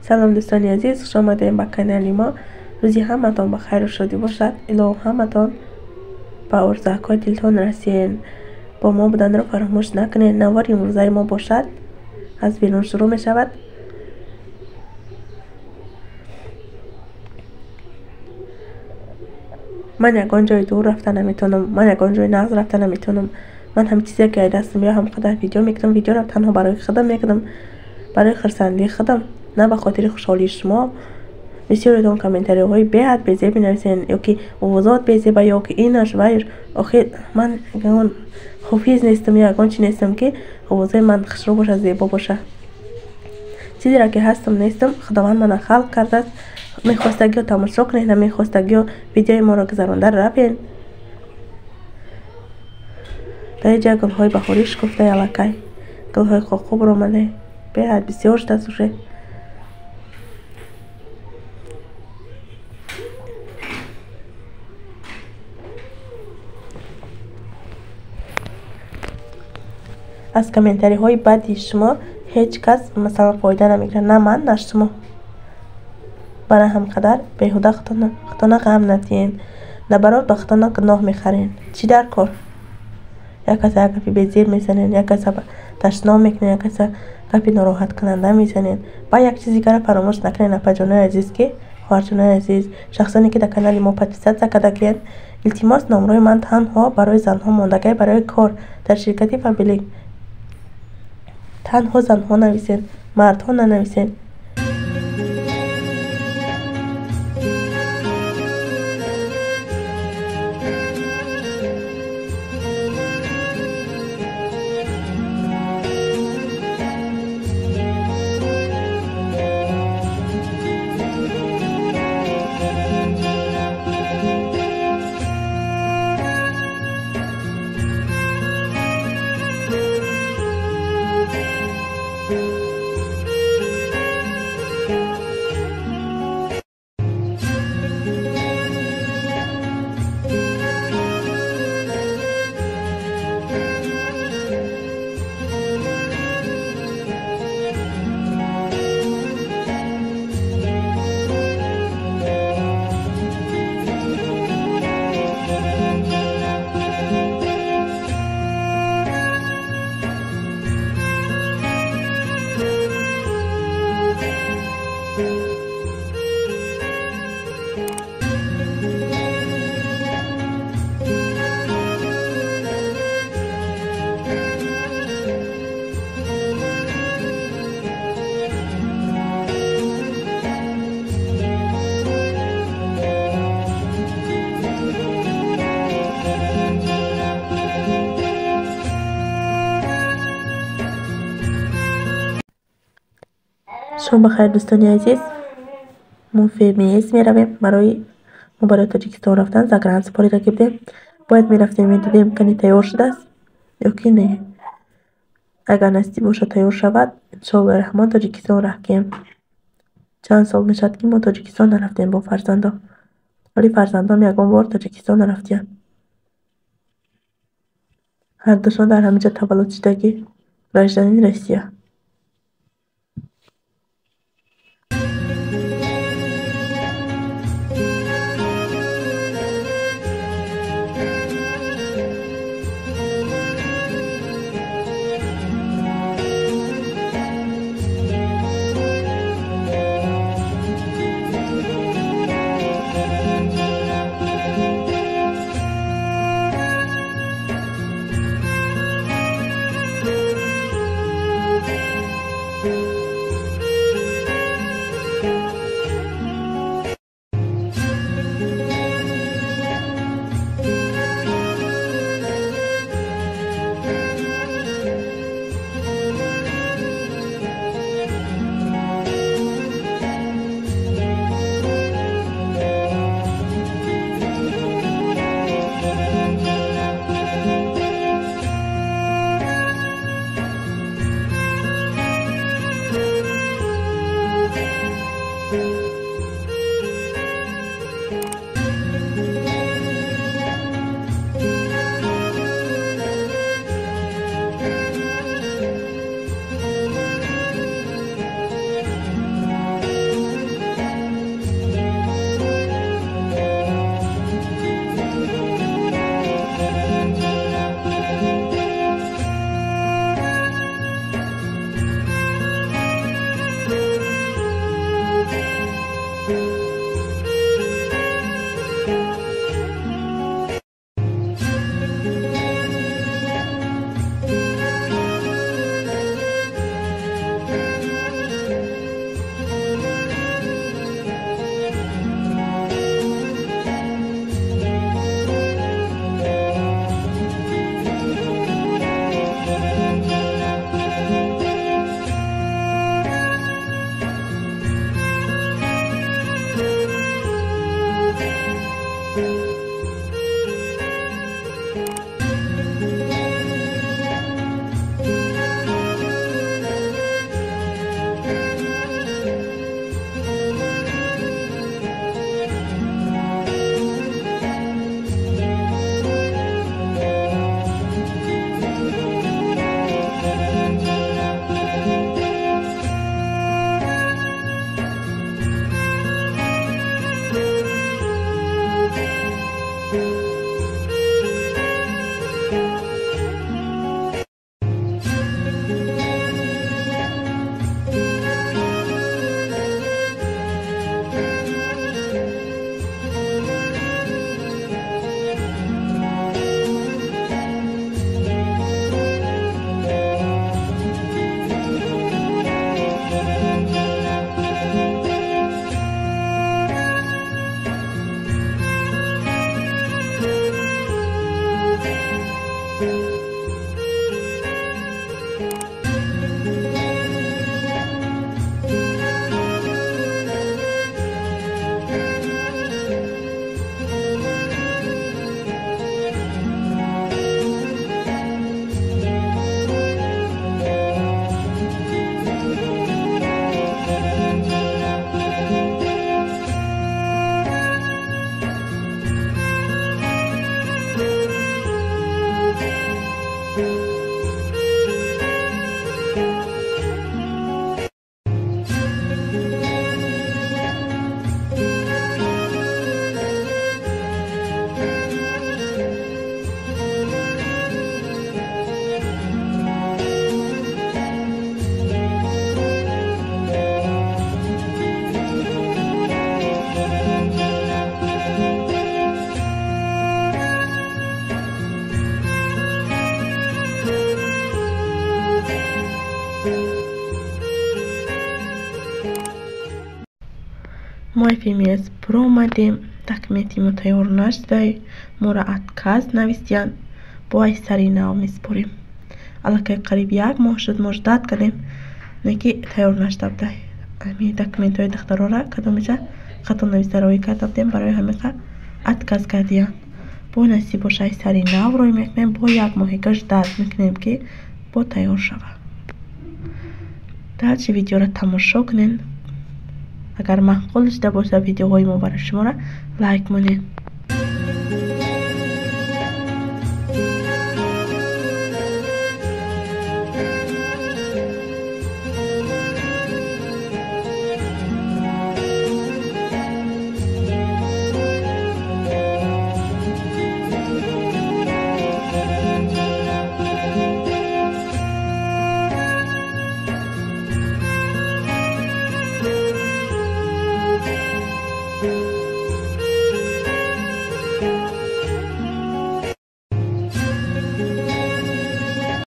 Салом дӯстони азиз, хуш омадем ба канали мо. Рӯзи ҳаматон ба хайру шодӣ бошад. Илоҳо ҳаматон ба орзуҳои дилтон расен. Бо мо буданро фаромӯш накунед. Навори имрӯзаи мо бошад аз берун шурӯъ мешавад. Ман ягон ҷои дур рафта наметавонам, ман ягон ҷои нағз рафта наметавонам. Ман ҳам чизе ки дастам биё ҳам қадар видео мекунам. Видеоро танҳо барои худам мекунам, барои хурсандии худам, на ба хотири хушҳолии шумо. Бисёретон комментариҳои беҳад безеб менависен, ё ки овозот безеба, ё ки инаш вайш. Охир ман ягон ҳофиз нестам ё ягон чи нестам, ки овозои ман хушрӯ бошад, зебо бошад. Чизеро ки ҳастам нестам, Худованд мана халқ кардааст. Мехостагиё тамошо кунед, намехостагиё видеои моро гузаронда равен. Дар инҷа гулҳои баҳорӣ шукуфтаи аллакай, гулҳои қоқу баромада, беҳад бисёр шудааст уже. Аз комментариҳои бади шумо ҳеҷ кас масалан фоида намегирад, на ман, на шумо. Барои ҳам қадар беҳуда худтона ғам надиҳен, наоборот ба худтона гуноҳ мехарен. Чӣ дар кор? Як каса як гапи безеб мезанен, як каса ташном мекунен, як каса гапи нороҳаткунанда мезанен. Ба як чизи дигарро фаромӯш накунен, апаҷонои азиз, ки хоҳарҷонои азиз, шахсоне ки дар канали мо подписатсия кардагиен, илтимос, номрои ман танҳо барои занҳо мондагай, барои кор дар ширкати Фаберлик. Танҳо занҳо нависен, мардҳо нанависен. Шом бахайр, дӯстони азиз. Мо ФМС меравем. Барои мо барои Тоҷикистон рафтан загран супорида будем. Бояд мерафтем, медидем, кани тайёр шудааст ё ки не. Агар насиб бошад, тайёр шавад, иншоаллоҳи раҳмон Тоҷикистон раҳкем. Чанд сол мешавад, ки мо Тоҷикистон нарафтем бо фарзандон. Вале фарзандом ягон бор Тоҷикистон нарафтиянд. Ҳардушон дар ҳаминҷа таваллуд шудагӣ, гражданини Россия. Мо ФМС биромадем, документи мо тайёр нашудай, моро отказ нависиянд. Бо ай сари нав месупорем. Аллакай қариб як моҳ шуд, мо ждать кардем, не ки тайёр нашуда будай. Ҳамин документҳои духтарора кадомеша хато нависта роӣ карда будем, барои ҳамиқа отказ кардиянд. Бо насиб боша, ай сари нав рӯй мекунем, бо як моҳига ждать мекунем, ки бо тайёр шавад. Дальше видеоро тамошо кунед. Агар маъқул шуда бошад видеоҳои мо барои шуморо, лайк монед.